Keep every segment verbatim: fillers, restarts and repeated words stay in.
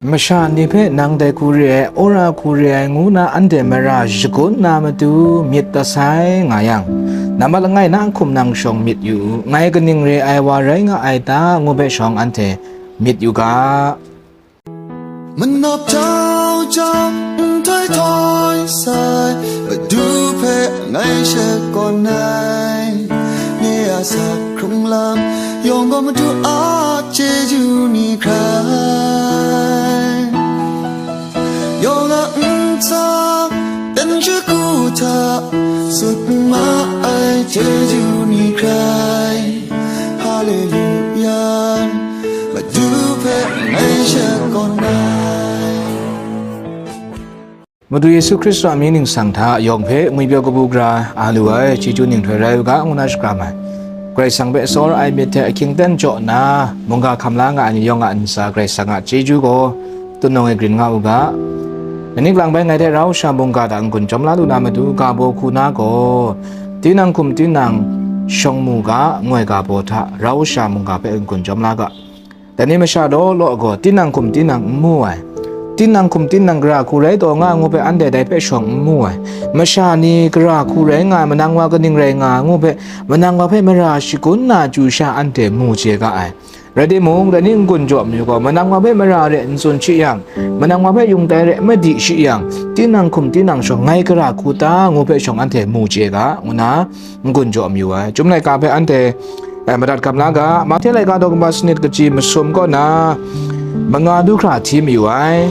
Masha ni hpe nang dai hku re ai, wora hku re ai, ngu na anhte mara shagun na matu myit tasai nga yang, nambat langai na hkum nang shawng myit yu u, ngai kaning re ai wa rai nga ai ta, ngu hpe shawng anhte myit yu ga. Manap jau jau, nhtoi htoi sai, Madu hpe ngai shakawn ai. Nye a asak hkrung lam yawng gaw Madu a chyeju ni hkrai, yawng a ntsa dan shagu hta sut ma ai chyeju ni hkrai. Haleluya, Madu hpe ngai shakawn ai. Madu Yesu Hkristu a mying ningsang hta yawng hpe ngwipyaw kabu gara a lu ai chyeju ninghtoi rai u ga, ngu na shakram ai. Karai Kasang hpe tsawra ai myit hte ahkying ten jaw nna, mungga hkam la nga ai ni yawng a ntsa Karai Kasang a chyeju gaw tunawng e grin nga u ga. Nani kalang bai ngai hte rau sha mungga hta n-gun jawm la lu na matu, ga baw hku na gaw, tinang hkum tinang shawng mu ga, ngu ai ga baw hta rau sha mungga hpe n-gun jawm la ga. Dai ni masha law law gaw, tinang hkum tinang n mu ai, tinang hkum tinang gara hku rai taw nga, ngu hpe anhte dai hpe shawng n mu ai. Masha ni gara hku rai nga ai, manang wa kaning rai nga ai, ngu hpe manang wa hpe mara shagun na chyu sha anhte mu chye ga ai. Rai timung, dai ni n-gun jaw mayu gaw, manang wa hpe mara re n tsun shi yang, manang wa hpe yung tai re madi shi yang, tinang hkum tinang shawng ngai gara hku ta, ngu hpe shawng anhte mu chye ga, ngu na n-gun jaw mayu ai. Chyum laika hpe anhte, eh, madat hkam la ga, Mahte laika daw kaba sanit kaji masum kaw na, manga du hkra hti mayu ai.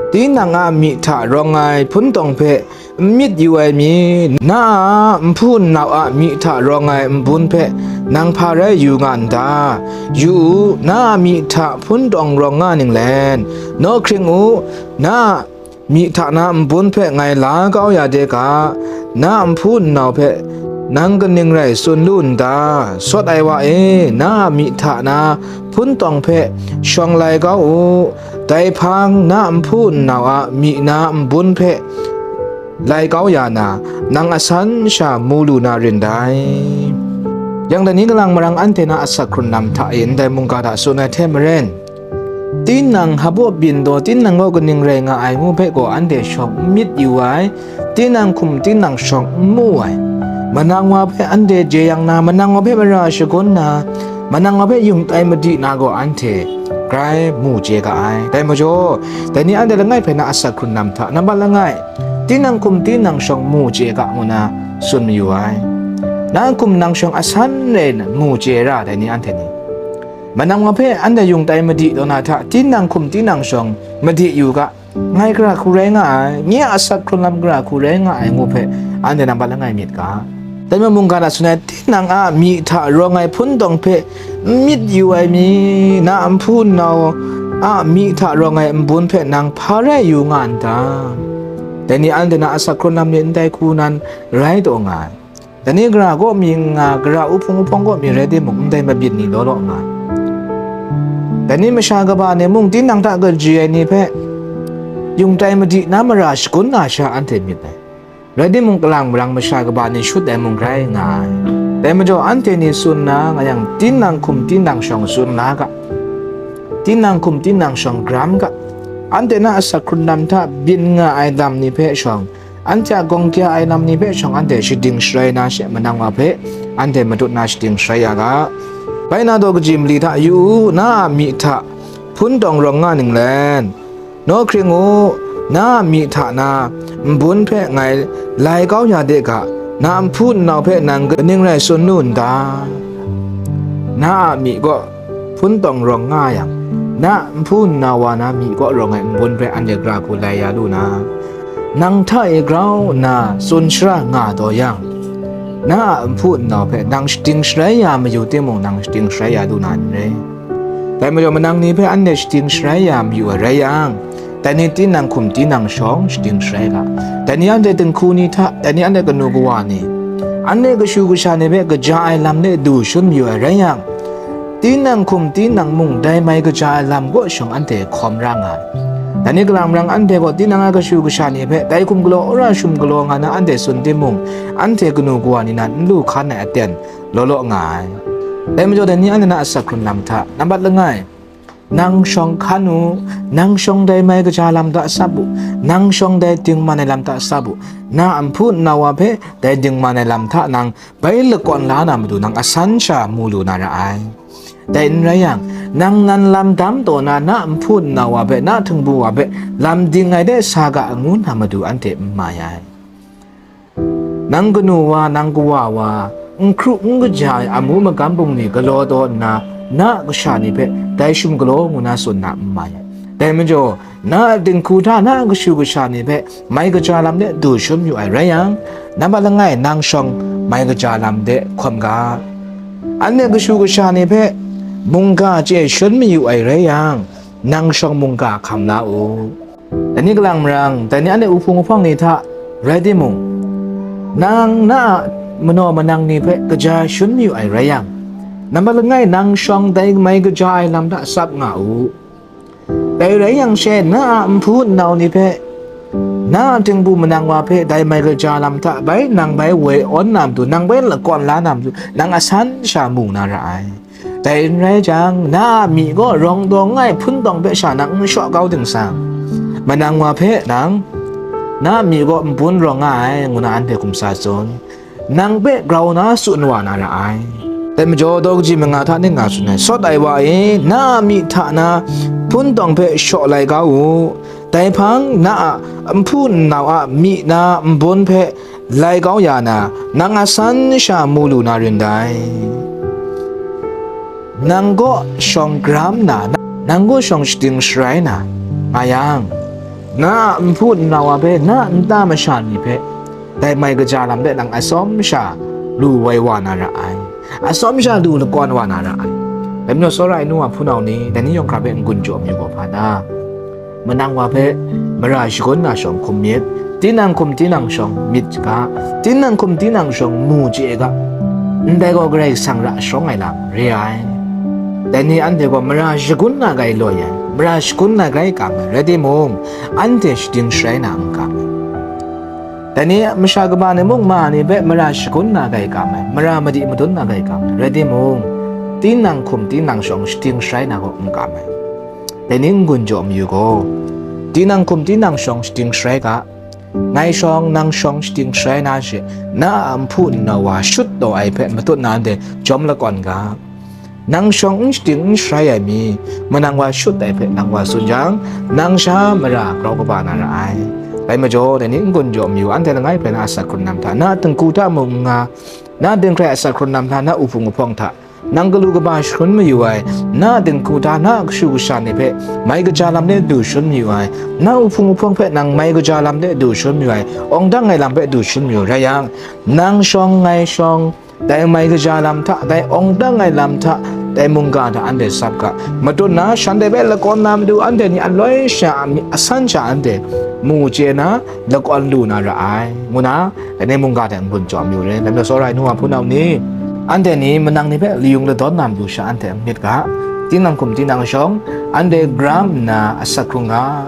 Tinang a myi hta rawng ai hpun tawng hpe n myit yu ai mi, na a nhpu nnau a myi hta rawng ai nbun hpe nang hpa rai yu nga n ta? Yu u, na a myi hta hpun tawng rawng nga ninglen, nawhkring u, na a myi hta na nbun hpe ngai la kau ya de ga, na a nhpu nnau hpe nang kaning rai tsun lu n ta? Sawt ai wa e, na a myi hta na hpun tawng hpe shawng lai kau u, dai hpang na a nhpu nnau a myi na nbun hpe lai kau ya na, nang asan sha mu lu na rin dai. Yang dai ni kalang marang anhte na asak hkrun lam hta e ndai mungga hta tsun ai hte maren, tinang hpaw byin taw, tinang gaw kaning rai nga ai ngu hpe gaw anhte shawng n myit yu ai, tinang hkum tinang shawng n mu ai. Manang wa hpe anhte jeyang na, manang wa hpe mara shagun na, manang wa hpe yung tai madi na gaw anhte grai mu chye ga ai. Dai majaw, dai ni anhte langai hpe na asak hkrun lam hta, nambat langai, tinang hkum tinang shawng mu chye ga, ngu na tsun mayu ai. Na hkum nang shawng asan rai nna mu chye ra, dai ni anhte ni. Manang wa hpe anhte yung tai madi taw na hta, tinang hkum tinang shawng madi yu ga, ngai gara hku rai nga ai, nye a asak hkrun lam gara hku rai nga ai ngu hpe, anhte nambat langai myit ga. Dai majaw mungga na tsun ai, tinang a myi hta rawng ai hpun tawng hpe n myit yu ai mi, na a nhpu nnau a myi hta rawng ai nbun hpe nang hpa rai yu nga n ta? Dai ni anhte na asak hkrun lam ni ndai hku nan rai taw nga ai. Dai ni gara kaw mi n nga, gara uhpung uhpawng kaw mi rai timung, ndai mabyin ni law law nga ai. Dai ni masha kaba ni mung tinang hta kaji ai ni hpe yung tai madi na mara shagun na sha anhte myit ai. Rai timung, kalang marang masha kaba ni shut ai mung rai nga ai. Dai majaw anhte ni tsun na nga yang, tinang hkum tinang shawng tsun la ga, tinang hkum tinang shawng gram ga, anhte na asak hkrun lam hta byin nga ai lam ni hpe shawng, anhte a gawng kya ai lam ni hpe shawng anhte shading sharai na she, manang wa hpe anhte matut na shading sharai ya ga. Bai na daw kaji mali hta yu u, na a myi hta hpun tawng rawng nga ninglen, nawhkring u, na a myi hta na nbun hpe ngai lai kau ya de ga, na a nhpu nnau hpe nang kaning rai tsun lu n ta? Na a myi kaw hpun tawng rawng nga yang, na a nhpu nnau wa na myi kaw rawng ai nbun hpe anhte gara hku lai ya lu na, nang hta e grau nna tsun shara nga taw yang, na a nhpu nnau hpe nang shading sharai ya mayu timung, nang shading sharai ya lu na n rai. Dai majaw manang ni hpe anhte shading sharai ya mayu ai rai yang, dai ni tinang hkum tinang shawng shading sharai ga. Dai ni anhte dinghku ni hta, dai ni anhte kanu kawa ni, anhte kashu kasha ni hpe kaja ai lam de du shangun mayu ai rai yang, tinang hkum tinang mung dai mai kaja ai lam kaw shawng anhte hkawm ra nga ai. Dai ni kalang marang anhte gaw tinang a kashu kasha ni hpe dai hkum galaw, wora shum galaw nga na anhte tsun timung, anhte kanu kawa ni nan n lu hkan ai aten law law nga ai. Dai majaw, dai ni anhte na asak hkrun lam hta, nambat langai, Nang shawng hkan u, nang shawng dai mai kaja lam hta sap u, nang shawng dai dingman ai lam hta sap u, na nhpu nna wa hpe dai dingman ai lam hta nang bai lakawn la na matu nang asan sha mu lu na ra ai. Dai n rai yang, nang nan lam dam taw na, na nhpu nna wa hpe, na htingbu wa hpe, lam ding ai de sa ga, ngu na matu anhte n mai ai. Nang kanu wa, nang kawa wa, n hkru n kaja ai amu magam bungli galaw taw nna, na a kasha ni hpe dai shum galaw ngu na tsun na n mai ai. Dai majaw, na a dinghku hta na a kashu kasha ni hpe mai kaja lam de du shangun yu ai rai yang, nambat langai nang shawng mai kaja lam de hkawm ga. Anhte kashu kasha ni hpe mungga chye shangun mayu ai rai yang, nang shawng mungga hkam la u. Dai ni kalang marang, dai ni anhte uhpung uhpawng ni hta rai timung, nang na a manaw manang ni hpe kaja shangun mayu ai rai yang, nambat langai nang shawng dai mai kaja ai lam hta sap nga u. Dai rai yang she, na a nhpu nnau ni hpe, na a htingbu manang wa hpe dai mai kaja lam hta bai nang bai woi awn na matu, nang bai lakawn la na matu, nang asan sha mu na ra ai. Dai n rai jang, na a myi gaw rawng daw langai hpun tawng hpe sha nang n shaw kau ding sang, manang wa hpe nang, na a myi gaw nbun rawng nga ai, ngu na anhte hkum sa tsun. Nang hpe grau na tsun wa na ra ai. Dai majaw, daw kaji manga hta ning nga tsun ai, sawt ai wa e, na a myi hta na hpun tawng hpe shaw lai kau u. Dai hpang na a nhpu nnau a myi na nbun hpe lai kau ya na, nang asan sha mu lu na rin dai. Nang kaw shawng gram na, nang kaw shawng shading sharai na nga yang, na a nhpu nnau a hpe, na a nta masha ni hpe, dai mai kaja lam de nang atsawm sha lu woi wa na ra ai, atsawm sha lu lakawn wa na ra ai. Dai majaw, tsawra ai nu wa hpunau ni, dai ni yawng hkra hpe n-gun jaw mayu gaw hpa na? Manang wa hpe mara shagun na shawng hkum myit, tinang hkum tinang shawng myit ga, tinang hkum tinang shawng mu chye ga, ndai gaw Karai Kasang ra sharawng ai lam re ai. Dai ni anhte gaw mara shagun na grai loi ai, mara shagun na grai kam ai, rai timung, anhte shading sharai na n kam ai. Dai ni masha kaba ni mung ma ni hpe mara shagun na grai kam ai, mara madi madun na grai kam ai, rai timung, tinang hkum tinang shawng shading sharai na gaw n kam ai. Dai ni n-gun jaw mayu gaw, tinang hkum tinang shawng shading sharai ga, ngai shawng, nang shawng shading sharai na she, na a nhpu nnau wa shut taw ai hpe matut na anhte jawm lakawn ga. Nang shawng n shading n sharai ai mi, manang wa shut ai hpe nang wa tsun jang, nang sha mara grau kaba na ra ai. Dai majaw, dai ni n-gun jaw mayu, anhte langai hpe na a asak hkrun lam hta, na a dinghku hta mung n nga, na a dinghkrai a asak hkrun lam hta, na uhpung uhpawng hta, nang galu kaba shangun mayu ai, na a dinghku hta, na a kashu kasha ni hpe mai kaja lam de du shangun mayu ai, na uhpung uhpawng hpe nang mai kaja lam de du shangun mayu ai, awng dang ai lam hpe du shangun mayu rai yang, nang shawng, ngai shawng, dai mai kaja lam hta, dai awng dang ai lam hta, dai mungga hta anhte sap ga. Matut na, shanhte hpe lakawn na matu, anhte ni anloi sha, asan sha anhte mu chye na, lakawn lu na ra ai, ngu na, dai ni mungga hte n-gun jaw mayu re. Dai majaw, tsawra ai nu wa hpunau ni, anhte ni manang ni hpe layung ladawn na matu sha anhte n myit ga. Tinang hkum tinang shawng, anhte gram nna asak hkrung ga.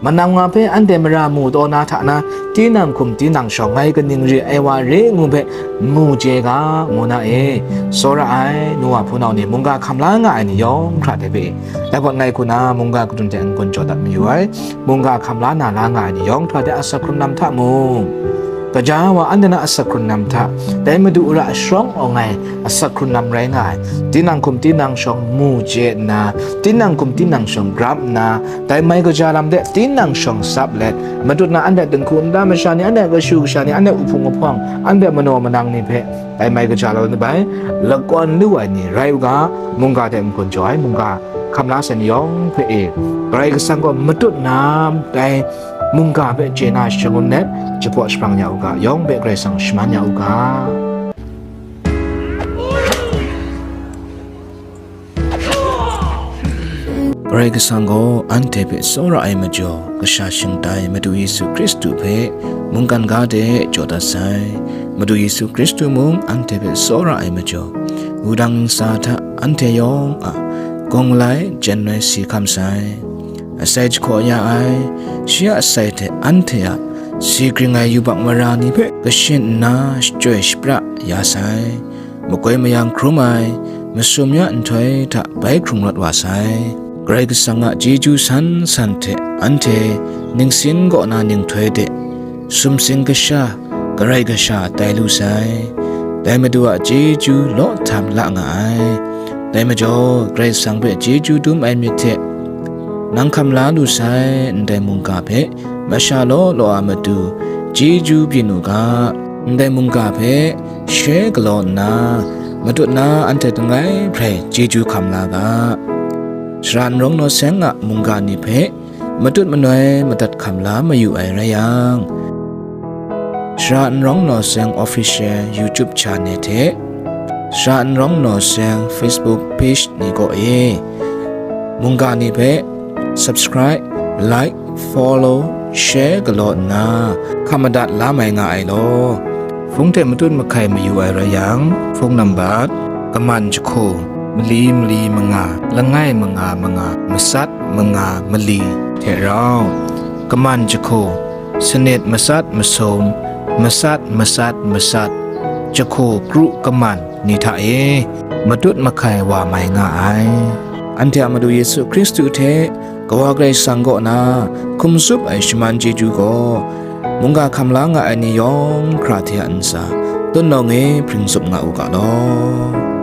Manang wa hpe anhte mara mu taw na hta na, tinang hkum tinang shawng ngai kaning re ai wa re ngu hpe mu chye ga, ngu na e, tsawra ai nu wa hpunau ni, mungga hkam la nga ai ni yawng hkra hte hpe, dai gaw ngai hku na mungga kadun hte n-gun jaw dat mayu ai, mungga hkam la na la nga ai ni yawng hkra hte asak hkrun lam hta mung, gaja wa anhte na asak hkrun lam hta, dai Madu ra sharawng awng ai asak hkrun lam rai nga ai, tinang hkum tinang shawng mu chye nna, tinang hkum tinang shawng grap nna, dai mai kaja lam de tinang shawng sap let, matut na anhte dinghku nta masha ni, anhte kashu kasha ni, anhte uhpung uhpawng, anhte manaw manang ni hpe, dai mai kaja lam de bai lakawn lu ai ni rai u ga, mungga hte n-gun jaw ai, mungga hkam la sai ni yawng hpe e, Karai Kasang gaw matut na dai mungga hpe chye na shangun let, jahpaw shabrang ya u ga, yawng hpe Karai Kasang shaman ya u ga. Karai Kasang gaw anhte hpe tsawra ai majaw, kasha shingtai Madu Yesu Hkristu hpe mungkan ga de jaw dat sai. Madu Yesu Hkristu mung anhte hpe tsawra ai majaw, wudang ntsa hta anhte yawng a gawng malai jen ai si hkam sai. Asai jahkaw ya ai, shi a asai hte anhte a si gring ai yubak mara ni hpe kashin nna shachyoi shapra ya sai. Makoi mayang hkrum ai, masum ya nhtoi hta bai hkrung rawt wa sai. Karai Kasang a chyeju san san hte anhte ningsin kaw na ninghtoi de sumsing kasha, karai kasha tai lu sai. Dai Madu a chyeju law htam la nga ai. Dai majaw, Karai Kasang hpe chyeju dum ai myit hte nang hkam la lu sai, ndai mungga hpe masha law law a matu chyeju byin u ga, ndai mungga hpe she galaw nna, matut na anhte langai hprai chyeju hkam la ga. Shara n rawng naw seng a mungga ni hpe matut manoi madat hkam la mayu ai rai yang, Shara n rawng naw seng Official YouTube Channel hte Shara n rawng naw seng Facebook Page ni kaw e mungga ni hpe subscribe, like, follow, share galaw nna hkam madat la mai nga ai law. Hpung hte matut mahkai mayu ai rai yang, hpung nambat, kaman jahku, mali mali manga, langai manga manga, masat manga, mali hte rau, kaman jahku, sanit masat masum, masat masat masat, jahku kru kaman ni hta e matut mahkai wa mai nga ai. Anhte a Madu Yesu Hkristu hte Kawa Karai Kasang kaw na hkum tsup ai shaman chyeju gaw, mungga hkam la nga ai ni yawng hkra hte a ntsa, tutnawng e hpring tsup nga u ga law.